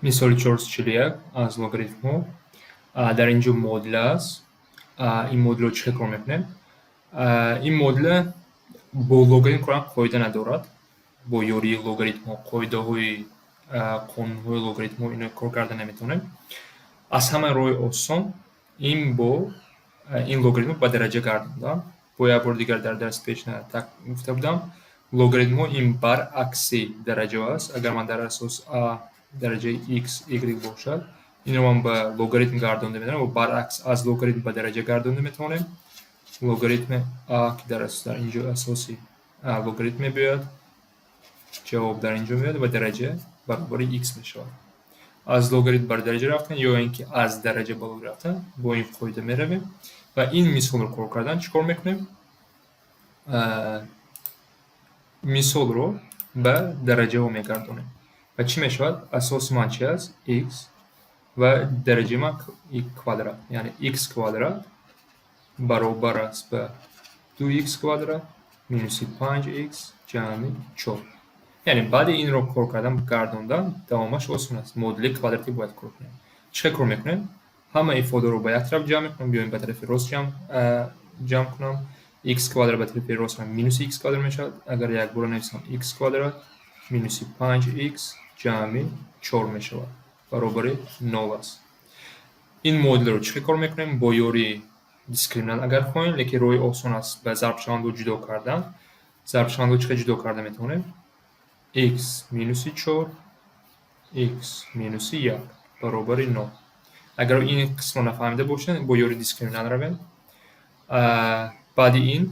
Мисоли 441 аз логарифмҳо. Дар ин ҷо модуля аст. Ин модулро чӣ хел кор мекунем? Ин модуля бо логарифм кор қоида надорад. Бо ёрии логарифмҳо, қоидаҳои, қонунҳои логарифмҳо ино кор карда наметавонем. Аз ҳама роҳи осон ин бо ин логарифмро ба дараҷа гардондан. Бо як бори дигар дар дарси пешина гуфта будам, логарифмҳо ин баръакси дараҷа аст. Агар ман дар асос а дараҷаи x, y бошад, инро ман ба логарифм гардонда метавонам ва баръакс аз логарифм ба дараҷа гардонда метавонем. Логарифми а, ки дар асос дар ин ҷо асоси логарифм мебиёяд, ҷавоб дар ин ҷо меояд ва дараҷа баробари x мешавад. Аз логарифм бар дараҷа рафтан ё ин ки аз дараҷа ба логарифм рафтан бо ин қоида меравем. Ва ин мисолро кор кардан чӣ кор мекунем? Мисолро ба дараҷаҳо мегардонем. Ва чӣ мешавад? Асоси ман чи аст? X ва дараҷаи ман квадрат, яъне x квадрат баробар аст ба 2x квадрат минуси 5x ҷамъи 4. Яъне баъди инро кор кардан, гардондан, давомаш осон аст. Модули квадратӣ бояд кор кунем. Чӣ хел кор мекунем? Ҳама ифодаро ба як тараф ҷамъ мекунам, биёем, ба тарафи рост ҷамъ кунам. X квадрат ба тарафи рост минуси x квадрат мешавад. Агар якбора нависам, x квадрат минуси 5x ҷамъи 4 мешавад, баробари 0 аст. Ин модулро чӣ хел кор мекунем? Бо ёрии дискриминант агар хоҳем, лекин роҳи осон аст ба зарбшавандаҳо ҷудо кардан. Зарбшавандаҳо чӣ хел ҷудо карда метавонем? X минуси 4, x минуси 1 баробари 0. Агар ин қисмро нафаҳмида бошед, бо ёрии дискриминант равем. Баъди ин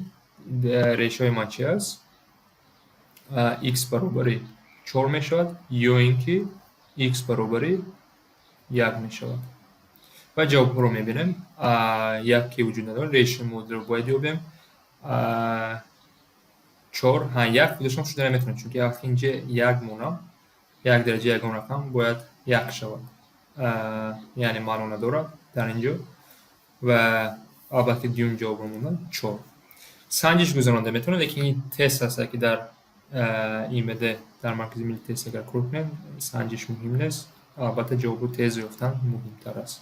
решаҳои ман чи аст? X баробари 4 мешавад ё ин ки x баробари 1 мешавад. Ва ҷавобҳоро мебинем. Як ки вуҷуд надорад, решаи модулро бояд ёбем. Чор, як худашон шуда наметавонад, чунки вақте инҷа як монам, як дараҷа ягон рақам бояд як шавад. Яъне маъно надорад дар ин ҷо. Ва албатта, дуюм ҷавобро мондан чор. Санҷиш гузаронда метавонад, лекин ин тест аст, ки дар ИМД, дар Маркази миллии тест агар кор кунем, санҷиш муҳим нест. Албатта, ҷавобро тез ёфтан муҳимтар аст.